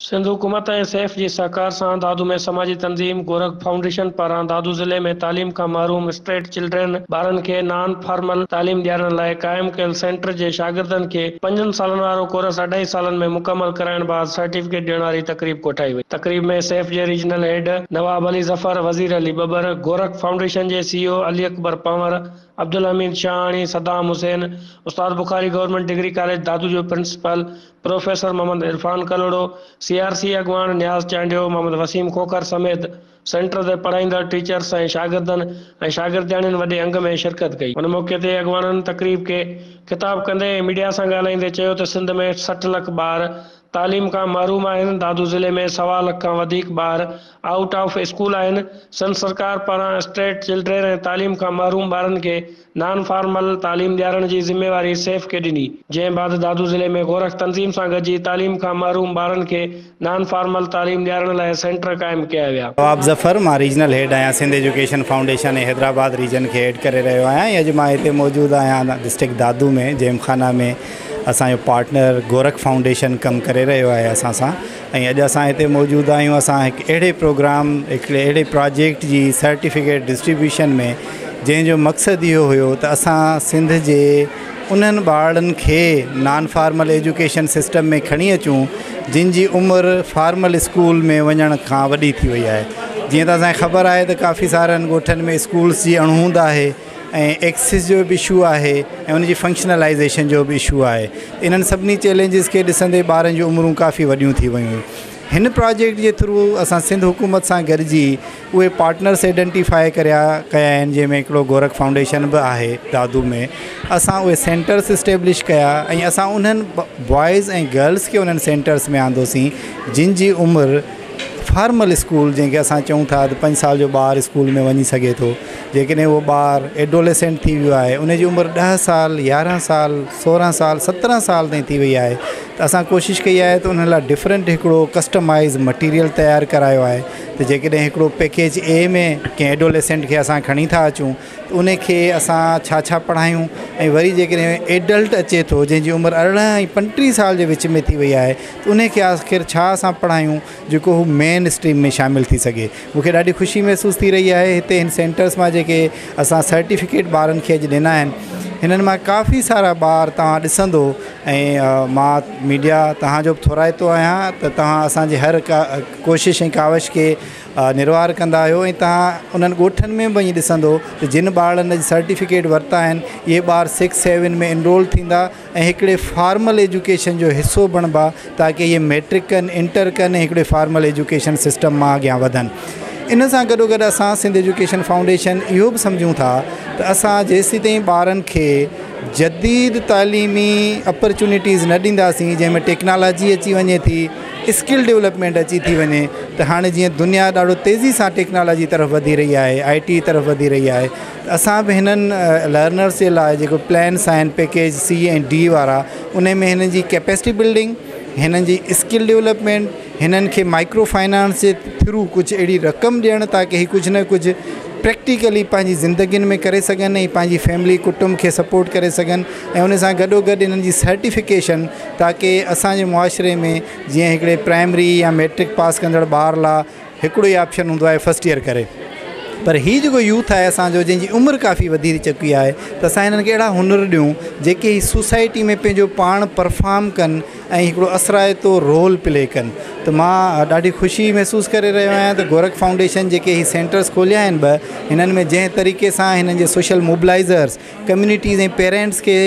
سنڌ حڪومت ۽ سيف جي سهڪار سان دادو ۾ سماجي تنظيم گورک فائونڊيشن پاران دادو ضلعي ۾ تعليم کان محروم اسٽريٽ چلڊرين ٻارن کي نان فارمل تعليم ڏيارڻ لاء قائم ڪيل سينٽر جي شاگردن کي پنجن سالن وارو ڪورس اڍائي سالن ۾ مڪمل ڪرائڻ بعد سرٽيفڪيٽ ڏيڻ واري تقريب ڪوٺائي وئي. تقريب ۾ سيف جي ريجنل هيڊ نواب علي ظفر، وزير علي ٻٻر، گورک فائونڊيشن جي C O Ali Akbar Panhwar, Abdul Hameed Shahani, Saddam Hussain, Ustad Bukhari government degree college Dadu جو principal professor Muhammad Irfan Kalhoro, C R C اڳواڻ نياز چانڊيو، محمد وسيم کوکر سميت سينٽر تي پڙهائيندڙ ٽيچرس ۽ شاگردن ۽ شاگردياڻين وڏي انگ ۾ شرڪت ڪئي. ان موقعي تي اڳواڻن تقريب کي خطاب ڪندي ۽ ميڊيا سان ڳالهائيندي چيو ته سنڌ ۾ 60 لک ٻار تعليم کان محروم آهن، دادو ضلعي ۾ سوا لک کان وڌيڪ ٻار آئوٽ آف اسڪول آهن، سنڌ سرڪار پاران اسٽريٽ چلڊرين ۽ تعليم کان محروم ٻارن کي نان فارمل تعليم ڏيارڻ جي ذميواري سيف کي ڏني، جنهن بعد دادو ضلعي ۾ گورک تنظيم سان گڏجي تعليم کان محروم ٻارن کي نان فارمل تعليم ڏيارڻ لاء سينٽر قائم ڪيا ويا. نواب ظفر، مان ريجنل هيڊ آهيان Sindh education foundation ۽ Hyderabad region کي هيڊ ڪري رهيو آهيان ۽ اڄ مان هتي موجود آهيان ڊسٽرڪٽ دادو ۾ جيمخانه ۾ اسان جو پارٽنر گورک فائونڊيشن ڪم ڪري رهيو آهي اسان سان ۽ اڄ اسان هتي موجود آهيون اسان هڪ اهڙي پروگرام هڪڙي اهڙي پراجيڪٽ جي سرٽيفڪيٽ ڊسٽريبيوشن ۾ جنهن جو مقصد اهو هيو ته اسان سنڌ جي انهن ٻارڙن کي نان فارمل ايجوڪيشن سسٽم ۾ کڻي اچون جن جي عمر فارمل اسڪول ۾ وڃڻ کان وڏي ٿي وئي آهي جيئن ته اسان کي خبر آهي ته ڪافي سارن ڳوٺن ۾ اسڪولس جي اڻهوند آهي ۽ ايڪسيس جو به اشو آهي ۽ ان جي فنڪشنلائيزيشن جو به اشو آهي انهن سڀني چئلينجز کي ڏسندي ٻارن جون عمرون ڪافي وڏيون ٿي ويون هن پراجيڪٽ جي ٿرو اسان سنڌ حڪومت سان گڏجي اهي پارٽنرس آئيڊينٽيفائي ڪريا ڪيا آهن جنهن ۾ هڪڙو گورک فائونڊيشن به آهي دادو ۾ اسان اهي سينٽرس اسٽيبلش ڪيا ۽ اسان انهن بوائز ۽ گرلس کي انهن سينٽرس ۾ آندوسين جن جي عمر فارمل اسڪول جنهن کي اسان چئون ٿا ته پنج سال جو ٻار اسڪول ۾ وڃي سگهي ٿو جيڪڏهن اهو ٻار ايڊوليسنٽ ٿي ويو آهي ان جي عمر 10 سال 11 سال 16 سال 17 سال تائين ٿي وئي آهي ته اسان ڪوشش ڪئي آهي ته انهن لاء ڊفرنٽ هڪڙو ڪسٽمائز مٽيريل تيار ڪرايو آهي ته جيڪڏهن هڪڙو پيڪيج اي ۾ ڪنهن ايڊوليسنٽ کي اسان کڻي ٿا اچون ته ان کي اسان ڇا ڇا پڙهايون ۽ وري جيڪڏهن ايڊلٽ اچي ٿو جنهن جي عمر 18 ۽ 35 سال جي وچ ۾ ٿي وئي آهي ته ان کي آخر ڇا اسان پڙهايون جيڪو هو مين اسٽريم ۾ شامل ٿي سگهي. مون کي ڏاڍي خوشي محسوس ٿي رهي آهي هتي هن سينٽرس مان جيڪي اسان سرٽيفڪيٽ ٻارن کي اڄ ڏنا آهن هنن مان ڪافي سارا ٻار توهان ڏسندو ۽ مان ميڊيا توهان جو به ٿورائتو آهيان ته توهان اسان جي هر ڪا ڪوشش ۽ ڪاوش کي نروار ڪندا آهيو ۽ توهان انهن ڳوٺن ۾ به وڃي ڏسندو ته جن ٻارڙن اڄ سرٽيفڪيٽ ورتا آهن اهي ٻار سڪس سيون ۾ انرول ٿيندا ۽ هڪڙي فارمل ايجوڪيشن جو حصو بڻبا تاڪه اهي ميٽرڪ ڪن انٽر ڪن ۽ هڪڙي فارمل ايجوڪيشن سسٽم مان اڳيان وڌن ان سان گڏو گڏ اسان سنڌ ايجوڪيشن فائونڊيشن اهو به سمجهون ٿا ته اسان جيسيتائين ٻارن کي جديد تعليمي اپرچونٽيز نه ڏينداسين جنهن ۾ ٽيڪنالاجي اچي وڃي ٿي اسڪل ڊولپمينٽ اچي ٿي وڃي ته هاڻي جيئن دنيا ڏاڍو تيزي سان ٽيڪنالاجي طرف وڌي رهي آهي آء ٽي طرف وڌي رهي آهي ته اسان به هنن لرنرس جي لاء جيڪو پلانس آهن پيڪيج سي ۽ ڊي وارا ان ۾ هنن جي ڪيپيسٽي بلڊنگ هنن جي اسڪل ڊولپمينٽ هنن کي مائڪرو فائنانس جي ٿرو ڪجهه اهڙي رقم ڏيڻ تاڪه هي ڪجهه نه ڪجهه پريڪٽيڪلي پنهنجي زندگين ۾ ڪري سگهن ۽ پنهنجي فيملي ڪٽنب کي سپورٽ ڪري سگهن ۽ ان سان گڏو گڏ هنن جي سرٽيفڪيشن تاڪه اسانجي معاشري ۾ جيئن هڪڙي پرائمري يا ميٽرڪ پاس ڪندڙ ٻار لاء هڪڙو ئي آپشن هوندو آهي فرسٽ ايئر ڪري پر هي جيڪو يوٿ آهي اسانجو جنهن جي عمر ڪافي وڌي چڪي آهي ته اسان هنن کي اهڙا هنر ڏيون جيڪي هي سوسائٽي ۾ پنهنجو پاڻ پرفارم ڪن ۽ هڪڙو اثرائتو رول پلي ڪن ته مان ڏاڍي خوشي محسوس ڪري رهيو آهيان ته گورک فائونڊيشن جيڪي هي سينٽرس کوليا آهن ٻه هنن ۾ جنهن طريقي سان هنن جي سوشل موبلائزرس ڪميونٽيز ۽ پيرينٽس کي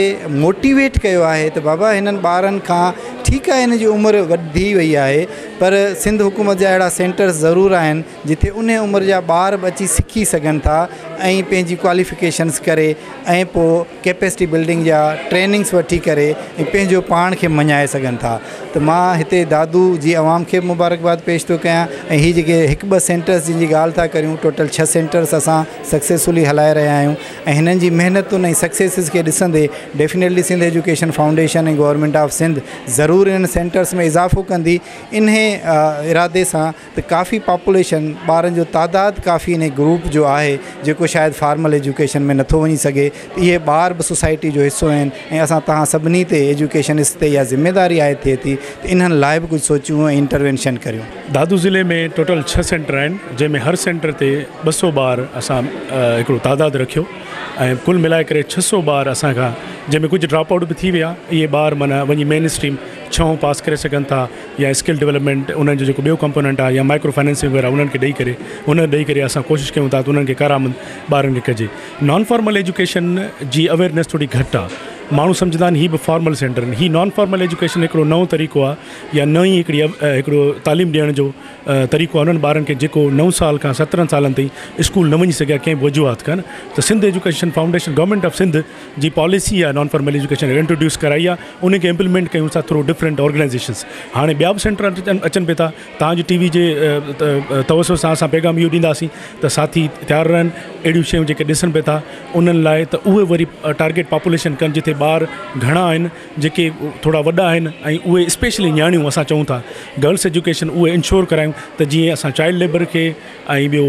موٽيويٽ ڪيو آهي ته بابا هنن ٻارن کان ٺيڪ آهي هن جي عمر وڌي وئي آهي پر سنڌ حڪومت جا اهڙا سينٽرس ضرور آهن جتي ان عمر جا ٻار به اچي سکي سگهن ٿا ۽ پنهنجي ڪواليفڪيشنس ڪري ۽ پوء ڪيپيسٽي بلڊنگ جا ٽريننگس وٺي ڪري ۽ پنهنجو پاڻ کي مڃائي سگهن ٿا ته مان هتي دادو جي عوام کي به مبارڪباد پيش ٿو ڪيان ۽ هي جيڪي هڪ ٻه سينٽرس جن جي ڳالهه ٿا ڪريون ٽوٽل ڇهه سينٽرس اسان سڪسيسفلي هلائي رهيا آهيون ۽ هنن جي محنتن ۽ سڪسيسز کي ڏسندي definitely Sindh education foundation ۽ government of Sindh ضرور انهن سينٽرس ۾ اضافو ڪندي انهي ارادي سان ته ڪافي پاپوليشن ٻارن جو تعداد ڪافي انهي گروپ جو آهي جيڪو شايد فارمل ايجوڪيشن ۾ نٿو وڃي سگهي ته اهي ٻار به سوسائٽي جو حصو آهن ۽ اسان توهان سڀني تي ايجوڪيشنسٽ تي اها ذميواري عائد ٿئي ٿي ته انهن لاء به ڪجهه سوچيون ۽ انٽر. انٽروينشن ڪريون. دادو ضلعي ۾ ٽوٽل 6 سينٽر آهن، جنهن ۾ هر سينٽر تي 200 ٻار اسان هڪڙو تعداد رکيو ۽ ڪل ملائي ڪري 600 ٻار اسان کان، جنهن ۾ ڪجهه ڊراپ آئوٽ به ٿي ويا. اهي ٻار معنيٰ وڃي مين اسٽريم ڇهون پاس ڪري سگهن ٿا يا اسڪل ڊولپمينٽ انهن جو جيڪو ٻيو ڪمپوننٽ آهي يا مائڪرو فائنانسنگ وغيره انهن کي ڏئي ڪري انهن ڏئي ڪري اسان ڪوشش ڪيون ٿا ته انهن کي ڪارآمد ٻارن کي ڪجي. نان فارمل ايجوڪيشن جي اويئرنيس ٿوري گهٽ آهي، ماڻهو سمجهندا آهن هي به فارمل سينٽر آهن. هي نان فارمل ايجوڪيشن هڪڙو نئون طريقو آهي يا نئين هڪڙي هڪڙو تعليم ڏيڻ جو طريقو آهي انهن ٻارن کي جيڪو 9 سال کان 17 سالن تائين اسڪول نه وڃي سگهيا ڪنهن به وجوهات کان. ته Sindh education foundation government of Sindh جي پاليسي آهي نان فارمل ايجوڪيشن انٽروڊيوس ڪرائي آهي، ان کي امپليمينٽ ڪيون ٿا ٿرو ڊفرنٽ آرگنائيزيشنس. هاڻي ٻيا به سينٽر اچن پئي ٿا. توهان جي ٽي وي جي توسط سان اسان پيغام اهو ڏينداسين ته ساٿي تيار رهن، اهڙيون شيون جيڪي ڏسن پئي ٿا انهن لاء ته اهي وري ٽارگيٽ پاپوليشن ڪن جتي ٻار گهڻا آهن، جيڪي ٿورا وڏا آهن ۽ اهي اسپيشلي نياڻيون اسان چئون ٿا گرلس ايجوڪيشن اهي انشور ڪرايون ته جيئن اسان چائلڊ ليبر کي ۽ ٻيو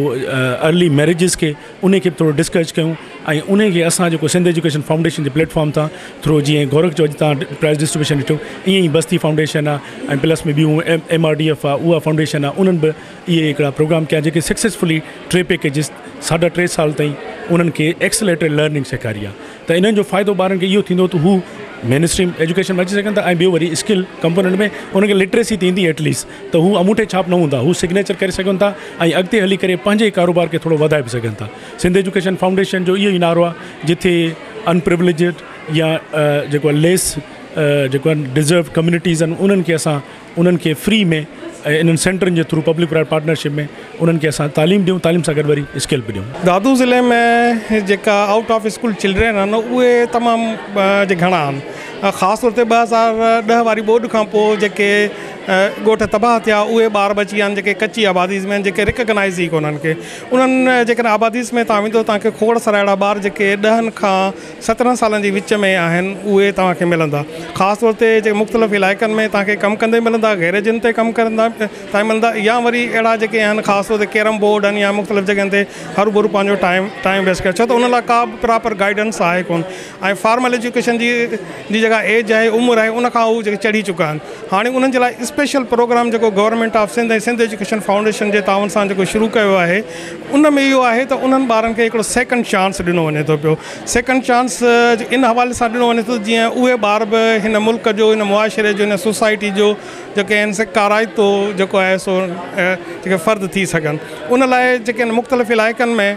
ارلي ميريجز کي انهي کي به ٿورو ڊسڪريج ڪيون ۽ انهي کي اسان جيڪو سنڌ ايجوڪيشن فائونڊيشن جي پليٽ فارم تان ٿرو جيئن گورک جو اڄ تان پرائز ڊسٽريبيوشن ڏٺو ائين ئي بستي فائونڊيشن آهي ۽ پلس ۾ ٻيون ايم آر ڊي ايف آهي اها فائونڊيشن آهي، انهن به اهي هڪڙا پروگرام ڪيا جيڪي سڪسيسفلي 3 پيڪيجز 3.5 سال تائين انهن کي ايڪسلريٽيڊ لرننگ سيکاري آهي. ته انهن جو فائدو ٻارن کي اهو ٿيندو ته هو مين اسٽريم ايجوڪيشن ۾ اچي سگهن ٿا ۽ ٻيو وري اسڪل ڪمپوننٽ ۾ انهن کي لٽريسي ٿيندي ايٽ ليسٽ ته هو اموٺي ڇاپ نه هوندا، هو سگنيچر ڪري سگهن ٿا ۽ اڳتي هلي ڪري پنهنجي ڪاروبار کي ٿورو وڌائي به سگهن ٿا. سنڌ ايجوڪيشن فائونڊيشن جو اهو ئي نعرو آهي جتي ان پروليجڊ يا جيڪو آهي ليس جيڪو آهي ڊزروڊ ڪميونٽيز آهن انهن کي اسان انهن کي فري ۾ انهن سينٽرن جي ٿرو پبلڪ پرائيويٽ پارٽنرشپ ۾ انهن کي اسان تعليم ڏيون، تعليم سان گڏ وري اسڪل به ڏيون. دادو ضلعي ۾ جيڪا آئوٽ آف اسڪول چلڊرين آهن اهي تمام گهڻا آهن، خاص طور تي 2010 واري ٻوڏ کان پوء جيڪي ڳوٺ تباهه ٿيا اهي ٻار بچي ويا آهن جيڪي ڪچي آباديز ۾ آهن، جيڪي ريڪگنائز ئي ڪونهن ڪي انهن جيڪڏهن آباديز ۾ توهان ويندو توهان کي کوڙ سارا اهڙا ٻار جيڪي 10 کان 17 سالن جي وچ ۾ آهن اهي توهان کي ملندا. خاص طور تي جيڪي مختلف علائقن ۾ توهان کي ڪم ڪندي ملندا، گيريجن تي ڪم ڪندا توهان ملندا يا وري اهڙا جيڪي آهن خاص طور تي ڪيرم بورڊ آهن يا مختلف جڳهن تي هروڀرو پنهنجو ٽائيم ٽائيم ويسٽ ڪري ڇو ته ان لاء ڪا به پراپر گائيڊنس آهي ڪونه ۽ فارمل ايجوڪيشن جي جي جيڪا ايج آهي عمر آهي ان کان هو جيڪي چڙهي چڪا آهن. هاڻي انهن جي لاء اسپيشل پروگرام جيڪو government of Sindh ۽ Sindh education foundation جي تعاون سان جيڪو شروع ڪيو آهي ان ۾ اهو آهي ته انهن ٻارن کي هڪڙو سيڪنڊ چانس ڏنو وڃي ٿو پيو. سيڪنڊ چانس ان حوالي سان ڏنو وڃي ٿو جيئن اهي ٻار به هن ملڪ جو هن معاشري جو هن سوسائٽي جو جيڪي آهن سي ڪارائتو جيڪو آهي سو جيڪي فرد ٿي سگهن. ان لاء جيڪي آهن مختلف علائقن ۾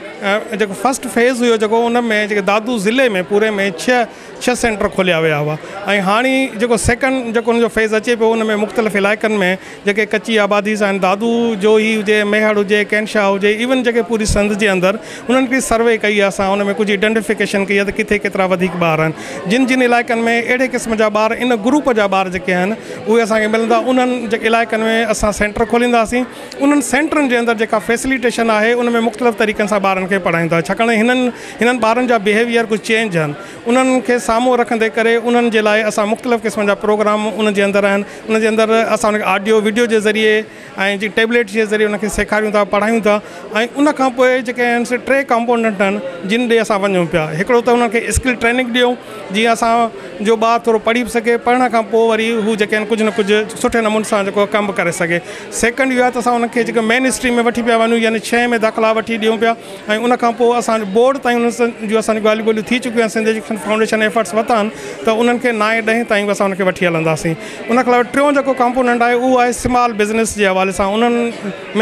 جيڪو فرسٽ فيز هيو جيڪو ان ۾ جيڪي دادو ضلعي ۾ پوري ۾ 6 سينٽر کوليا ويا هئا ۽ هاڻي جيڪو سيڪنڊ جيڪو ان جو فيز اچي پيو ان ۾ مختلف علائقن ۾ جيڪي ڪچي آباديز آهن دادو جو ئي هجي ميهڙ هجي ڪينشاهه هجي ايون جيڪي پوري سنڌ جي اندر انهن کي سروي ڪئي آهي اسان ان ۾ ڪجهه ايڊنٽيفڪيشن ڪئي آهي ته ڪٿي ڪيترا وڌيڪ ٻار آهن جن جن علائقن ۾ اهڙي قسم جا ٻار ان گروپ جا ٻار جيڪي آهن اهي اسان کي ملندا انهن جيڪي علائقن ۾ اسان سينٽر کولينداسين انهن سينٽرن جي اندر جيڪا فيسليٽيشن آهي ان ۾ مختلف طريقن سان ٻارن کي پڙهايون ٿا ڇاڪاڻ ته هنن هنن ٻارن جا بيهيويئر ڪجهه چينج آهن انهن کي سامهون رکندي ڪري انهن جي لاء اسان مختلف قسمن جا پروگرام انهن جي اندر آهن ان جي اندر اسان انهن کي آڊيو وڊيو جي ذريعي ۽ جي ٽيبليٽ جي ذريعي انهن کي سيکاريون ٿا پڙهايون ٿا ۽ ان کان پوء جيڪي آهن سي 3 ڪمپوننٽ آهن جن ڏي اسان وڃون پيا. هڪڙو ته انهن کي اسڪل ٽريننگ ڏيون جيئن اسان جو ٻار ٿورو پڙهي به سگهي، پڙهڻ کان پوء وري هو جيڪي آهن ڪجهه نه ڪجهه سٺي نموني سان جيڪو ڪم به ڪري سگهي. سيڪنڊ اهو آهي ته اسان انهن کي جيڪو مين اسٽريم ۾ وٺي پيا وڃون يعني ڇهين ۾ داخلا وٺي ڏيون پيا ۽ ان کان پوء اسان بورڊ تائين انهن سان جون اسان جون ڳالهيون ٻولهيون ٿي چڪيون آهن، سنڌ ايجوڪيشن فائونڊيشن ايفرٽس ورتا آهن ته انهن کي نائين ڏهين تائين به اسان انهن کي وٺي هلنداسين. ان کان علاوه ٽيون جيڪو ڪمپوننٽ آهي اهو آهي سمال بزنس جي حوالي سان انهن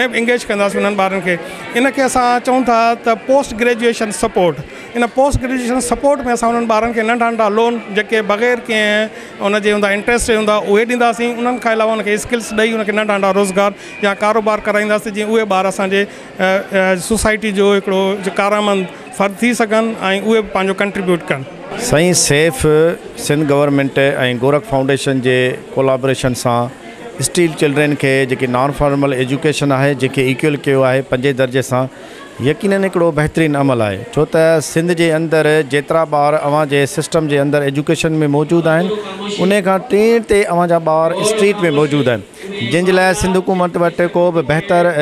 ۾ به انگيج ڪنداسين انهن ٻارن کي. ان کي اسان چئون ٿا ته پوسٽ گريجوئيشن سپورٽ. ان پوسٽ گريجوئيشن سپورٽ ۾ اسان انهن ٻارن کي ننڍا ننڍا لون جيڪي بغير ڪنهن ان جي هوندا انٽريسٽ جي هوندا اهي ڏينداسين. انهن کان علاوه ان کي اسڪلس ڏئي ان کي ننڍا ننڍا روزگار يا ڪاروبار ڪرائينداسين جيئن اهي ٻار اسان جي سوسائٽي جو هڪڙو ڪارآمد فرد ٿي سگهن ۽ اهي به پنهنجو ڪنٽريبيوٽ ڪن. سائين سيف سنڌ گورنمينٽ ۽ گورک فائونڊيشن جي ڪولابريشن سان اسٽيل چلڊرين کي جيڪي نان فارمل ايجوڪيشن آهي جنهن کي ايڪول ڪيو آهي پنجين درجي سان يقينن هڪڙو بهترين عمل آهي ڇو ته سنڌ جي اندر جيترا ٻار اوهان جي سسٽم جي اندر ايجوڪيشن ۾ موجود آهن ان کان ٽين تي اوهان جا ٻار اسٽريٽ ۾ موجود آهن جن جي لاء سنڌ حڪومت وٽ ڪو به بهتر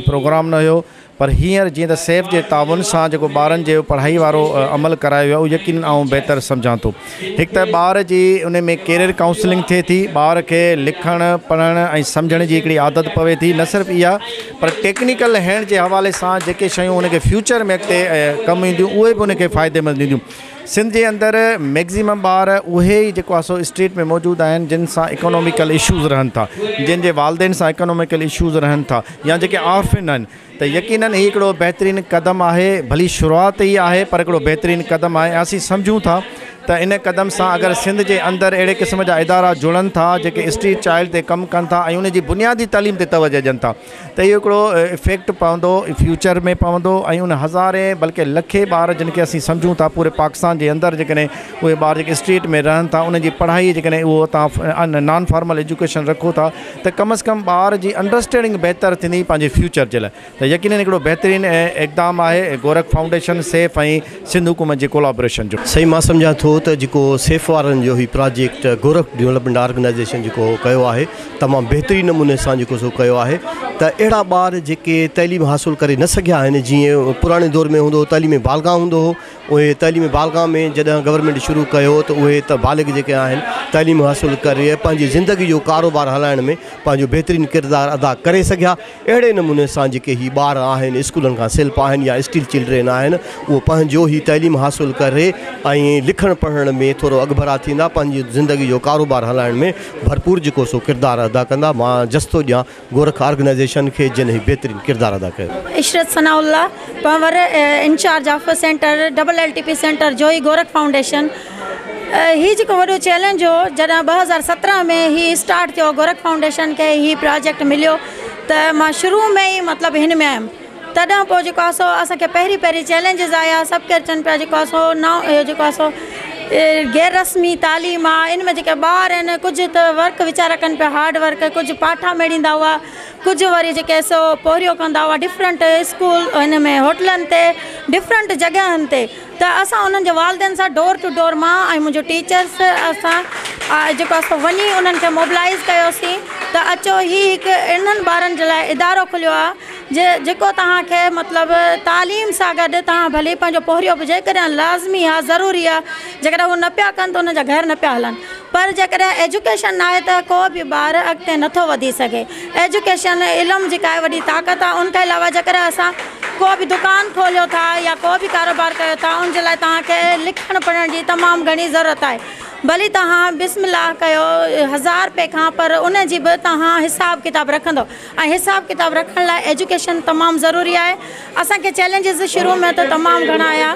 پروگرام نه هيو پر هينئر جيئن ته سيف جي تعاون سان جيڪو ٻارن جي پڙهائي وارو عمل ڪرايو ويو آهي اهو يقينن آئون بهتر سمجهان ٿو. هڪ ته ٻار جي ان ۾ ڪيريئر ڪائونسلنگ ٿئي ٿي، ٻار کي لکڻ پڙهڻ ۽ سمجهڻ جي هڪڙي عادت پوي ٿي، نه صرف اها پر ٽيڪنيڪل هينڊ جي حوالي سان جيڪي شيون ان کي فيوچر ۾ اڳتي ڪم اينديون اهي به ان کي فائديمند ڏينديون. سنڌ جي اندر ميڪزيمم ٻار اهي ئي جيڪو آهي سو اسٽريٽ ۾ موجود آهن جن سان اڪاناميڪل اشوز رهن ٿا، جن جي والدين سان اڪاناميڪل اشوز رهن ٿا يا جيڪي آرفن آهن ته يقينن هي هڪڙو بهترين قدم آهي ڀلي شروعات ئي آهي پر هڪڙو بهترين قدم آهي ۽ اسين سمجهون ٿا ته ان قدم سان اگر سنڌ جي اندر اهڙي قسم جا ادارا جڙن ٿا جيڪي اسٽريٽ چائلڊ تي ڪم ڪن ٿا ۽ ان جي بنيادي تعليم تي توجه ڏين ٿا ته اهو هڪڙو افيڪٽ پوندو فيوچر ۾ پوندو ۽ ان هزارين بلڪه لکين ٻار جن کي اسين سمجهون ٿا پوري پاڪستان جي اندر جيڪڏهن اهي ٻار جيڪي اسٽريٽ ۾ رهن ٿا انهن جي پڙهائي جيڪڏهن اهو تان نان فارمل ايجوڪيشن رکو ٿا ته ڪم از ڪم ٻار جي انڊرسٽينڊنگ بهتر ٿيندي پنهنجي فيوچر جي لاء ته يقينن هڪڙو بهترين اقدام آهي گورک فائونڊيشن سيف ۽ سنڌ حڪومت جي ڪولابريشن جو. سائين مان سمجهان ٿو ته جيڪو سيف وارن جو هي پراجيڪٽ گورک ڊولپمينٽ آرگنائيزيشن جيڪو ڪيو آهي تمام بهترين نموني سان جيڪو سو ڪيو آهي ته اهڙا ٻار جيڪي تعليم حاصل ڪري نه سگهيا آهن جيئن پراڻي دور ۾ هوندو هو تعليم بالغان هوندو هو اهي تعليم بالغان ۾ جڏهن گورنمينٽ شروع ڪيو ته اهي ته بالغ جيڪي آهن تعليم حاصل ڪري پنهنجي زندگي جو ڪاروبار هلائڻ ۾ پنهنجو بهترين ڪردار ادا ڪري سگهيا اهڙي نموني سان جيڪي هي ٻار آهن اسڪولن کان سيلف آهن يا اسٽيل چلڊرين آهن اهو پنهنجو هي تعليم حاصل ڪري ۽ لکڻ پڙهڻ ۾ ٿورو اڳڀرا ٿيندا پنهنجي زندگي جو ڪاروبار هلائڻ ۾ ڀرپور جيڪو سو ڪردار ادا ڪندا مان جس ٿو ڏيان گورک آرگنائيزيشن کي جن هي بهترين ڪردار ادا ڪيو. Ishrat Sanaullah Panhwar incharge of centre double L T P centre Johi Gorakh foundation هي جيڪو وڏو چئلينج هو جڏهن 2017 ۾ هي اسٽارٽ ٿيو گورک فائونڊيشن کي هي پراجيڪٽ مليو ته مان شروع ۾ ئي مطلب هن ۾ آيم تڏهن پوء جيڪو آهي سو اسان کي پهرين پهرين چئلينجز آيا سڀ ڪير چون پيا جيڪو آهي سو نئون اهو جيڪو آهي سو غير رسمي تعليم آهي ان ۾ جيڪي ٻار آهن ڪجهه ته ورڪ ويچارا ڪن پيا هارڊ ورڪ ڪجهه پاٺا ميڙيندا هئا ڪجهه وري جيڪي سو پورهيو ڪندا هئا ڊفرنٽ اسڪول هن ۾ هوٽلن تي ڊفرنٽ جڳهن تي ته اسان انهن جي والدين سان ڊور ٽو ڊور مان ۽ منهنجو ٽيچرس اسان جيڪو آهي سو وڃي انهن کي موبلائز ڪيوسين ته اچو هي هڪ انهن ٻارن جي لاء ادارو کليو آهي جي جيڪو توهان کي مطلب تعليم سان گڏ توهان ڀلي پنهنجو پورهيو به جيڪڏهن لازمي آهي ضروري آهي جيڪڏهن هو نه پيا ڪن ته انهن جا گهر نه پيا هلن پر جيڪڏهن ايجوڪيشن ناهي ته ڪو به ٻار اڳتي نٿو وڌي سگهي. ايجوڪيشن علم جيڪا آهي وڏي طاقت آهي ان کان علاوه جيڪڏهن اسان ڪو به دڪان کوليو ٿا يا ڪو به ڪاروبار ڪيو ٿا ان جي لاء توهان کي لکڻ پڙهڻ جي تمام گهڻي ضرورت آهي ڀلي توهان بسم الله ڪيو هزار رپئي کان پر ان جي به توهان حساب ڪتاب رکندو ۽ حساب ڪتاب رکڻ لاء ايجوڪيشن تمام ضروري آهي اسان کي چئلينجز شروع ۾ ته تمام گهڻا آيا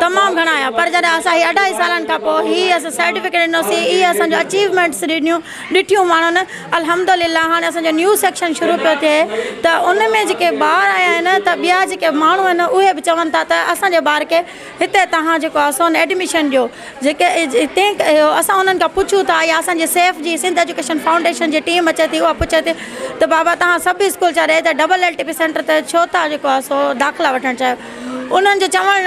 تمام گهڻا آيا پر جڏهن اسان هي اڍائي سالن کان پوء هي اسان سرٽيفڪيٽ ڏنوسين اهي اسان جو اچيومينٽس ڏنيون ڏٺيون ماڻهن الحمد لله هاڻي اسان جو نيو سيڪشن شروع پيو ٿئي ته ان ۾ جيڪي ٻار آيا آهن ته ٻيا جيڪي ماڻهو آهن اهي به چون ٿا ته اسان جي ٻار کي هتي توهان جيڪو آهي سو ايڊميشن ڏيو جيڪي تنهن اسان انهن کان پڇون ٿا يا اسان جي سيف جي سنڌ ايجوڪيشن فائونڊيشن جي ٽيم اچي ٿي اها پڇي ٿي ته بابا توهان سڀ اسڪول ڇڏي هتي double L T P centre تي ڇو ٿا جيڪو آهي سو داخلا وٺڻ چاهيو انهن جو چوڻ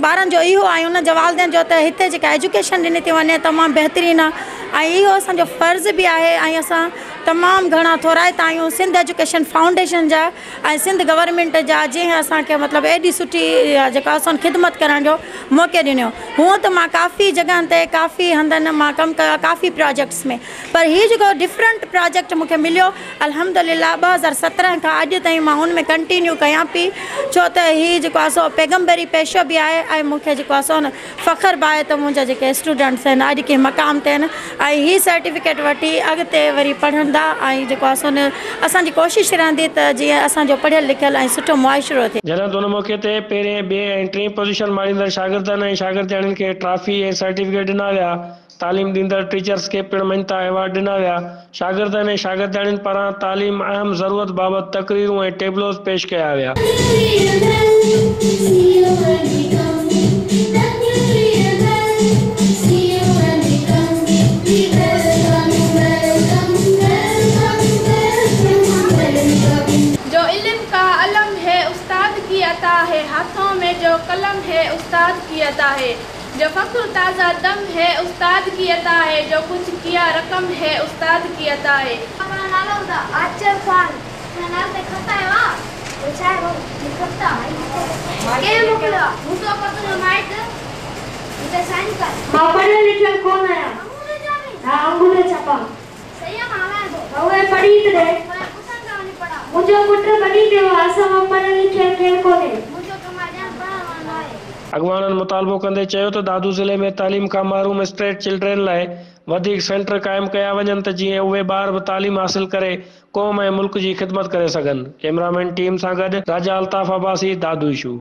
ٻارن جو اهو آهي انهن جي والدين جو ته هتي جيڪا ايجوڪيشن ڏني ٿي وڃي تمام بهترين آهي ۽ اهو اسان جو فرض به آهي ۽ اسان تمام گهڻا ٿورائتا آهيون سنڌ ايجوڪيشن فائونڊيشن جا ۽ سنڌ گورنمينٽ جا جنهن اسان کي مطلب ايڏي سٺي جيڪا اسان خدمت ڪرڻ جو موقعو ڏنو هونء ته مان ڪافي جڳهن تي ڪافي هنڌن مان ڪم ڪيو آهي ڪافي پراجيڪٽس ۾ پر هي جيڪو ڊفرنٽ پراجيڪٽ مون کي مليو الحمد لله 2017 کان اڄ تائين مان ان ۾ ڪنٽينيو ڪيان پي ڇو ته هي جيڪو آهي سو پيغمبري پيشو به آهي ۽ مون کي جيڪو آهي سو فخر به آهي ته منهنجا جيڪي اسٽوڊنٽس آهن اڄ ڪنهن مقام تي آهن ۽ هي سرٽيفڪيٽ وٺي اڳتي وري پڙهندا ۽ جيڪو آهي سو اسان جي ڪوشش رهندي ته جيئن اسان جو پڙهيل لکيل ۽ سٺو معاشرو ٿئي. جڏهن ته ان موقعي تي پهرين، ٻئي ۽ ٽئين پوزيشن ماڻيندڙ شاگردن ۽ شاگردياڻين کي ٽرافي ۽ سرٽيفڪيٽ ڏنا ويا. تعليم ڏيندڙ ٽيچرز کي پڻ مڃتا ايوارڊ ڏنا ويا. شاگردن ۽ شاگردياڻين پاران تعليم اهم ضرورت بابت تقريرون ۽ ٽيبلوز پيش ڪيا ويا. جو علم ڪا علم هي استاد ڪي عطا. अता है, हाथों में जो कलम है उस्ताद की अता है, जो फ़ख्र ताज़ा दम है उस्ताद की अता है, जो कुछ किया रकम है उस्ताद की अता है। आचर खान नाले खत आयो आहे, छा आहे खत आहे कंहिं मोकिलियो आहे? मूंसो को तुंहिंजो माइट हिते साइन कर। मां पढ़ियल लिखियल कोन आहियां। हा, अंगूर छापा। सही आहे, मां हलायां थो। उहे पढ़ी त ॾे। पुछनि था वञी पढ़ा। मुंहिंजो पुटु वॾी पियो आहे, असां मां पढ़ियल लिखियल केरु कोन्हे। मुंहिंजो कमु आहे ॼण पढ़ण वारो न आहे। अॻवाणनि मुतालबो कंदे चयो त दादू ज़िले में तालीम खां महरूम स्ट्रीट चिल्ड्रन लाइ वधीक सेंटर क़ाइमु कया वञनि त जीअं उहे ॿार बि तालीम हासिल करे क़ौम ऐं मुल्क जी ख़िदमत करे सघनि। कैमरामैन टीम सां गॾु राजा अल्ताफ़ अब्बासी, दादू इशू।